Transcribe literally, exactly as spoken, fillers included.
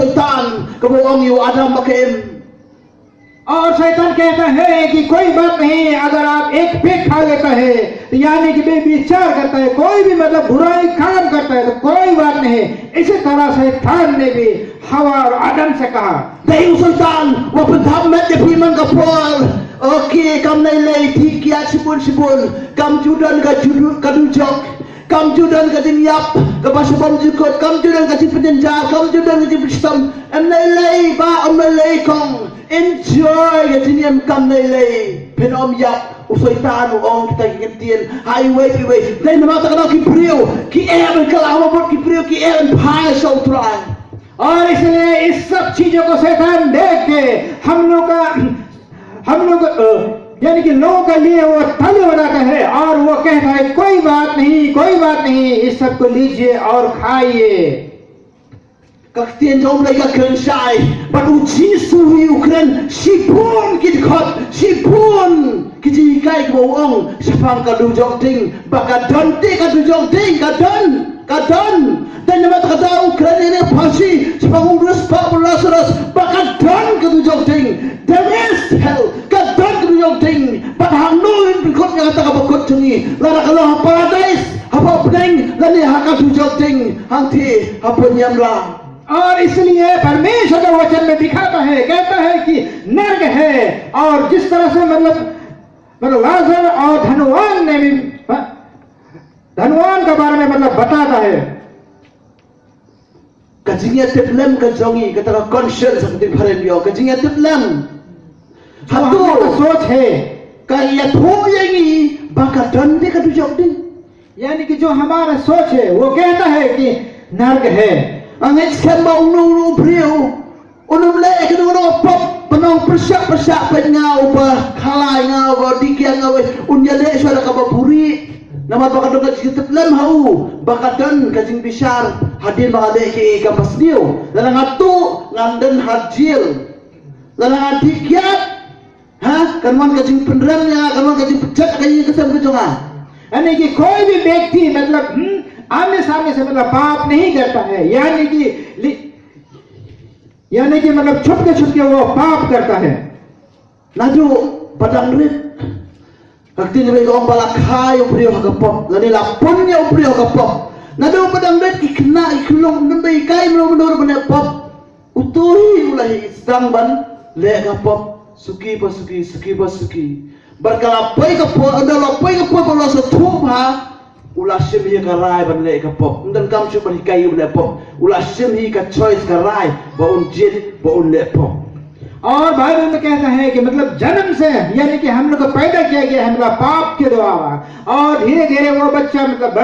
Shaitan kaba ong ïa u Adam ba ka im. और शैतान कहता है कि कोई बात नहीं, अगर आप एक पेग खा लेता है, तो यानी कि व्यभिचार करता है, कोई भी मतलब बुराई काम करता है, तो कोई बात नहीं। इसी तरह शैतान ने भी हवा और आदम से कहा। Dei u Shaitan u pyndap met ïa phi man ka por. Okay, kam lei lei, dih kiad shibun shibun. Kam ju don ka ju, ka dujok. Kam ju don ka jingïap kaba sha bymjukut, kam ju don ka jingpynjynjar, kam ju don ka jingpynshitom. Em lei lei bah, em lei lei kong. Enjoy ka jingim kam lei lei. Phin ym ïap. U Soitan u ong kita ki ktien ha iwei pa iwei. Dei namar kata ka daw ki briew ki eh ban kylla ha mut, ki briew ki eh ban phai sha U Trai. और इसलिए इस सब चीजों को शैतान देख के हम लोग का हम लोग अ, यानी कि लोगों के लिए वो ताली बजाता है और वो कहता है, कोई बात नहीं, कोई बात नहीं, इस सब को लीजिए और खाइए। Ka ktien jong U Blei ka kren shai bad U Jisu hi u kren shibun ki dkhot, shibun ki jinghikai kiba u ong shaphang ka dujok ding, ba ka don te ka dujok ding, ka don. Ka don. Dei namar kata u kren ïa kane ka pharshi shaphang u riewspah u Lazarus ba ka don ka dujok ding. There is hell. Ka don ka dujok ding. Bad hangno ngin pynkut ïa kata kaba kut jong ngi? Lada ka long ha paradais, ha pdeng, lane ha ka dujok ding hangtei ha pdeng niamra. और इसलिए परमेश्वर का वचन में दिखाता है, कहता है कि नरक है। और जिस तरह से मतलब मतलब लाजर और धनवान ने भी, धनवान के बारे में मतलब बताता है। Ka jingïatiplem ka jong ngi, kata ka conscience ka dei phareng ïa ka jingïatiplem. जो हम लोग का सोच है, ka ïathuh ïa ngi ba ka don te ka dujok ding. यानी कि जो हमारा सोच है वो कहता है कि नरक है। Nga ngeit skhem ba uno uno u briew un ym leh ïa kano kano ka pop, ba un ong pyrshah pyrshah peit nga uba khalai, nga uba dih kiad, nga uba, un ïaleh shuwa da kaba buhrieh. Namar ba ka don ka jingïatiplem ha u ba ka don ka jingbishar hadien ba nga leh kaei kaba sniew. Lada nga tuh ngan don ha jel. Lada nga dih kiad, ha, kan wan ka jingpynrem ïa nga, kan wan ka jingpynjot ka ïing ka sem ka jong nga. यानी कि कोई भी व्यक्ति मतलब हम्म, आमने सामने से मतलब पाप नहीं करता है, यानी कि लि- यानी कि मतलब छुप के छुप के वो पाप करता है। Naduh ba dang rit, ka ktien Blei ka ong ba la kha ïa u briew ha ka pop, lane la pun ïa u briew ha ka pop. Naduh ba dang rit ki khynnah ki khyllung ym dei ba hikai mynno mynno ruh ban leh pop. Uto hi u la hi sdang ban leh ka pop suki pa suki, suki pa suki. Bad ka la poi ka por, ynda la poi ka por ba la sngewthuh bha, u la shim hi ka rai ban leh ka pop. Ym donkam shuh ban hikai u leh pop. U la shim hi ka choice, ka rai ba un jied, ba un leh pop. और बाइबल में कहता है कि मतलब जन्म से, यानी कि हम लोग को पैदा किया गया है मतलब पाप के द्वारा, और धीरे धीरे वो बच्चा मतलब बढ़